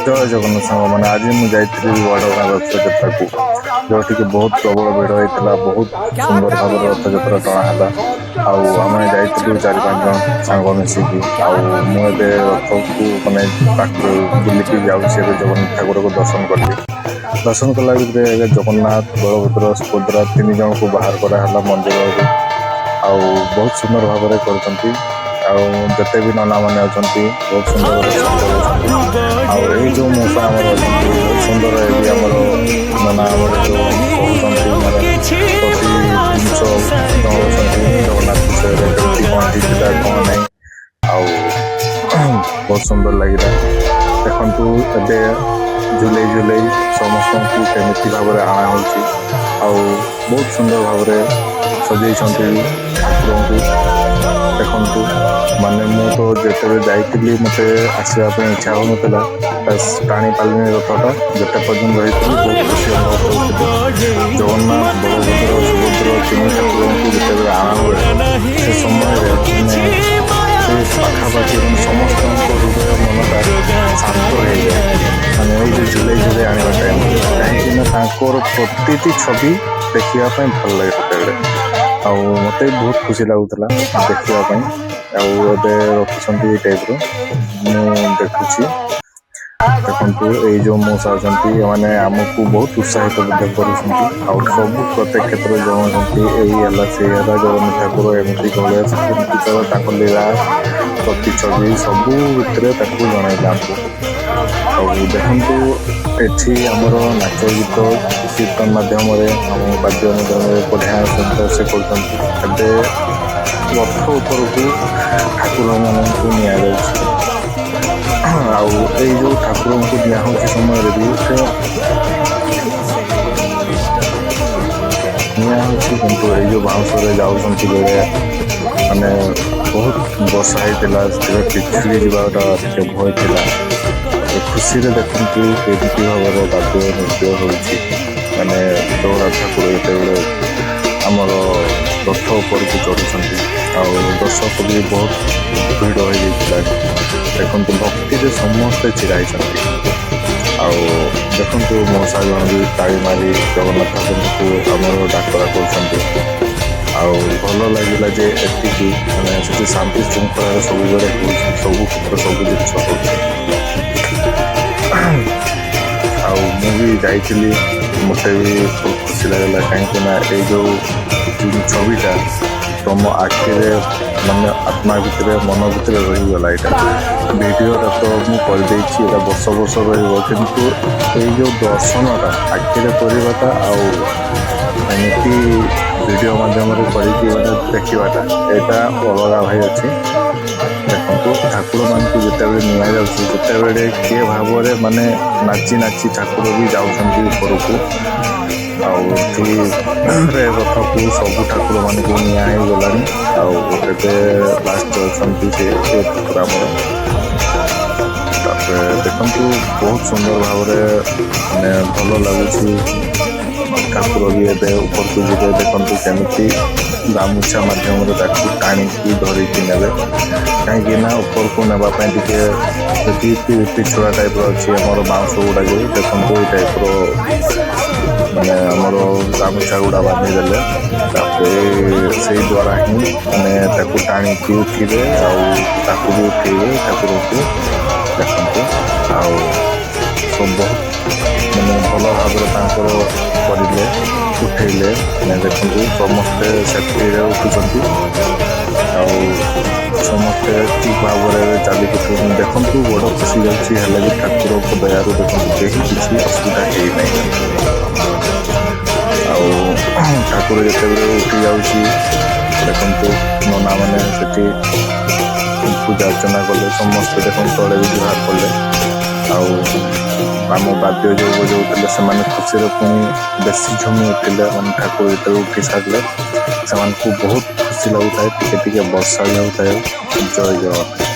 ଜୟ ଜଗନ୍ନାଥ ସାଙ୍ଗମାନେ, ଆଜି ମୁଁ ଯାଇଥିଲି ବଡ଼ଗାଁ ରଥଯାତ୍ରାକୁ, ଯେଉଁଠିକି ବହୁତ ପ୍ରବଳ ଭିଡ଼ ହେଇଥିଲା। ବହୁତ ସୁନ୍ଦର ଭାବରେ ରଥଯାତ୍ରା ଟଣା ହେଲା। ଆଉ ଆମେ ଯାଇଥିଲୁ ଚାରି ପାଞ୍ଚ ଜଣ ସାଙ୍ଗ ମିଶିକି। ଆଉ ମୁଁ ଏବେ ରଥକୁ ମାନେ ପାଖରେ ବୁଲିକି ଯାଉଛି। ଏବେ ଜଗନ୍ନାଥ ଠାକୁରକୁ ଦର୍ଶନ କଲି। ଦର୍ଶନ କଲା ଭିତରେ ଏବେ ଜଗନ୍ନାଥ, ବଳଭଦ୍ର, ସୁଭଦ୍ରା ତିନି ଜଣଙ୍କୁ ବାହାର କରାହେଲା ମନ୍ଦିରରୁ। ଆଉ ବହୁତ ସୁନ୍ଦର ଭାବରେ କରୁଛନ୍ତି। ଆଉ ଯେତେ ବି ନନାମାନେ ଅଛନ୍ତି, ବହୁତ ସୁନ୍ଦର ଦର୍ଶନ କରୁଛନ୍ତି। ଆଉ ଏଇ ଯୋଉ ମଉସା ଆମର ଅଛନ୍ତି, ବହୁତ ସୁନ୍ଦର ଏ ବି ଆମର ନନା ଆମର ଯୋଉ କହୁଛନ୍ତି, ମାନେ ପ୍ରତି ଜିନିଷ ଜଣାଉଛନ୍ତି ଜଗନ୍ନାଥ ବିଷୟରେ, କେମିତି କ'ଣ ହେଇଥିଲା, କ'ଣ ନାହିଁ। ଆଉ ବହୁତ ସୁନ୍ଦର ଲାଗିଲା। ଦେଖନ୍ତୁ, ଏବେ ଝୁଲେଇ ଝୁଲେଇ ସମସ୍ତଙ୍କୁ କେମିତି ଭାବରେ ଆଣା ହେଉଛି। ଆଉ ବହୁତ ସୁନ୍ଦର ଭାବରେ ସଜେଇଛନ୍ତି ଠାକୁରଙ୍କୁ। ଦେଖନ୍ତୁ, ମାନେ ମୁଁ ତ ଯେତେବେଳେ ଯାଇଥିଲି, ମୋତେ ଆସିବା ପାଇଁ ଇଚ୍ଛା ହେଉନଥିଲା। ବାସ୍, ଟାଣି ପାରିଲିନି ରଥଟା। ଯେତେ ପର୍ଯ୍ୟନ୍ତ ରହିଥିଲି, ବହୁତ ଖୁସି ଅନୁଭବ କରୁଥିଲି। ଜଗନ୍ନାଥ, ବଳଭଦ୍ର, ସୁଭଦ୍ରା ତିନି ଠାକୁରଙ୍କୁ ଯେତେବେଳେ ଆଣା ହୁଏ, ସେ ସମୟରେ ମାନେ ସେ ପାଖାପାଖି ମାନେ ସମସ୍ତଙ୍କ ହୃଦୟ ମନଟା ଶାନ୍ତ ହେଇଯାଏ। ମାନେ ଏଇ ଯେଉଁ ଝୁଲେଇ ଝୁଲେଇ ଆଣିବା ଟାଇମ୍ରେ, କାହିଁକି ନା ତାଙ୍କର ପ୍ରତିଟି ଛବି ଦେଖିବା ପାଇଁ ଭଲ ଲାଗେ ସେତେବେଳେ। ଆଉ ମୋତେ ବି ବହୁତ ଖୁସି ଲାଗୁଥିଲା ଦେଖିବା ପାଇଁ। ଆଉ ଏବେ ରଖିଛନ୍ତି ଏଇ ଟାଇପ୍ର, ମୁଁ ଦେଖୁଛି। ଦେଖନ୍ତୁ, ଏଇ ଯେଉଁ ମଉସା ଅଛନ୍ତି, ଏମାନେ ଆମକୁ ବହୁତ ଉତ୍ସାହିତ ମଧ୍ୟ କରୁଛନ୍ତି। ଆଉ ସବୁ ପ୍ରତ୍ୟେକ କ୍ଷେତ୍ରରେ ଜଣାଉଛନ୍ତି, ଏଇ ହେଲା, ସେଇ ହେଲା, ଜଗନ୍ନାଥ ଠାକୁର ଏମିତି କଲେ, ସେମିତି କଲେ, ତାଙ୍କ ଲୀଳା, ପ୍ରତିଛବି ସବୁ ଭିତରେ ତାକୁ ଜଣାଇଥାନ୍ତି। ଆଉ ଦେଖନ୍ତୁ, ଏଠି ଆମର ନାଚ ଗୀତ କୀର୍ତ୍ତନ ମାଧ୍ୟମରେ, ଆମ ବାଦ୍ୟ ମାଧ୍ୟମରେ ବଢ଼ିଆ ସୁନ୍ଦର ସେ କରୁଛନ୍ତି। ଏବେ ରଥ ଉପରକୁ ଠାକୁରମାନଙ୍କୁ ନିଆଯାଉଛି। ଆଉ ଏଇ ଯେଉଁ ଠାକୁରଙ୍କୁ ନିଆ ହେଉଛି ସମୟରେ ବି ସେ ନିଆ ହେଉଛି, କିନ୍ତୁ ଏଇ ଯେଉଁ ବାଉଁଶରେ ଯାଉଛନ୍ତି ବେଳେ ମାନେ ବହୁତ ବର୍ଷା ହେଇଥିଲା, ସେଥିରେ ପିଛୁଳି ଯିବାଟା ଟିକେ ଭୟ ଥିଲା। ଖୁସିରେ ଦେଖନ୍ତୁ କେମିତି ଭାବରେ ବାଦ୍ୟ ନୃତ୍ୟ ହେଉଛି। ମାନେ ଜଗନ୍ନାଥ ଠାକୁର ଯେତେବେଳେ ଆମର ରଥ ଉପରକୁ ଚଢ଼ୁଛନ୍ତି, ଆଉ ଦର୍ଶକ ବି ବହୁତ ଭିଡ଼ ହେଇଯାଇଥିଲା। ଦେଖନ୍ତୁ, ଭକ୍ତିରେ ସମସ୍ତେ ଛିଡ଼ା ହେଇଛନ୍ତି। ଆଉ ଦେଖନ୍ତୁ, ମଉସା ଜଣ ବି ତାଳି ମାରି ଜଗନ୍ନାଥ ଠାକୁରଙ୍କୁ ଆମର ଡାକରା କରୁଛନ୍ତି। ଆଉ ଭଲ ଲାଗିଲା ଯେ ଏତିକି ମାନେ ସେଠି ଶାନ୍ତି ଶୃଙ୍ଖଳାରେ ସବୁବେଳେ ହେଉଛି, ସବୁ କ୍ଷେତ୍ର ସବୁ ଜିନିଷ ହେଉଛି। ଆଉ ମୁଁ ବି ଯାଇଥିଲି, ମୋତେ ବି ବହୁତ ଖୁସି ଲାଗିଲା, କାହିଁକି ନା ଏଇ ଯେଉଁ ଛବିଟା ତମ ଆଖିରେ ମାନେ ଆତ୍ମା ଭିତରେ, ମନ ଭିତରେ ରହିଗଲା। ଏଇଟା ଭିଡ଼ିଓଟା ତ ମୁଁ କରିଦେଇଛି, ଏଇଟା ବର୍ଷ ବର୍ଷ ରହିବ। କିନ୍ତୁ ଏଇ ଯେଉଁ ଦର୍ଶନଟା ଆଖିରେ କରିବାଟା ଆଉ ଏମିତି ଭିଡ଼ିଓ ମାଧ୍ୟମରେ କରିକି ମାନେ ଦେଖିବାଟା, ଏଇଟା ଅଲଗା ଭାଇ ଅଛି। ଦେଖନ୍ତୁ, ଠାକୁରମାନଙ୍କୁ ଯେତେବେଳେ ନିଆଯାଉଛି, ସେତେବେଳେ କିଏ ଭାବରେ ମାନେ ନାଚି ନାଚି ଠାକୁର ବି ଯାଉଛନ୍ତି ଉପରକୁ। ଆଉ ଏଠି ରଥକୁ ସବୁ ଠାକୁରମାନଙ୍କୁ ନିଆ ହେଇଗଲାଣି। ଆଉ ଏବେ ଲାଷ୍ଟ ଅଛନ୍ତି ସେ ଠାକୁର ଆମର। ତାପରେ ଦେଖନ୍ତୁ, ବହୁତ ସୁନ୍ଦର ଭାବରେ ମାନେ ଭଲ ଲାଗୁଛି। ଠାକୁର ବି ଏବେ ଉପରକୁ ଯିବେ। ଦେଖନ୍ତୁ, କେମିତି ଗାମୁଛା ମାଧ୍ୟମରେ ତାକୁ ଟାଣିକି ଧରିକି ନେବେ, କାହିଁକି ନା ଉପରକୁ ନେବା ପାଇଁ ଟିକେ ସେଠି ପିଛୁଳା ଟାଇପ୍ର ଅଛି ଆମର ବାଉଁଶ ଗୁଡ଼ା ଯୋଉ। ଦେଖନ୍ତୁ, ଏଇ ଟାଇପ୍ର ମାନେ ଆମର ଗାମୁଛା ଗୁଡ଼ା ବାନ୍ଧିଦେଲେ, ତାପରେ ସେଇ ଦ୍ୱାରା ହିଁ ମାନେ ତାକୁ ଟାଣିକି ଉଠିବେ ଆଉ ତାକୁ ବି ଉଠେଇବେ ଠାକୁରଙ୍କୁ। ଦେଖନ୍ତୁ, ଆଉ ସବୁ ବହୁତ ମାନେ ଭଲ ଭାବରେ ତାଙ୍କର କରିଲେ, ଉଠେଇଲେ। ମାନେ ଦେଖନ୍ତୁ, ସମସ୍ତେ ସେଫ୍ଟିରେ ଉଠୁଛନ୍ତି ଆଉ ସମସ୍ତେ ଠିକ୍ ଭାବରେ ଚାଲିକି ଉଠୁଛନ୍ତି। ଦେଖନ୍ତୁ, ଗୋଡ଼ ଖସି ଯାଉଛି, ହେଲେ ବି ଠାକୁରଙ୍କ ଦୟାରୁ ଦେଖନ୍ତୁ କେହି କିଛି ଅସୁବିଧା ହେଇନାହିଁ। ଆଉ ଠାକୁର ଯେତେବେଳେ ଉଠି ଯାଉଛି, ଦେଖନ୍ତୁ, ନନାମାନେ ସେଠି ପୂଜା ଅର୍ଚ୍ଚନା କଲେ ସମସ୍ତେ। ଦେଖନ୍ତୁ, ତଳେ ବି ଜୁହାର କଲେ। ଆଉ ଆମ ବାଦ୍ୟ ଯୋଉ ବଜାଉଥିଲେ, ସେମାନେ ଖୁସିରେ ପୁଣି ବେଶୀ ଝୁମି ଉଠିଲେ। ମାନେ ଠାକୁର ଯେତେବେଳେ ଉଠି ସାରିଲେ, ସେମାନଙ୍କୁ ବହୁତ ଖୁସି ଲାଗୁଥାଏ। ଟିକେ ଟିକେ ବର୍ଷା ବି ହେଉଥାଏ। ଜୟ ଜଗନ୍ନାଥ।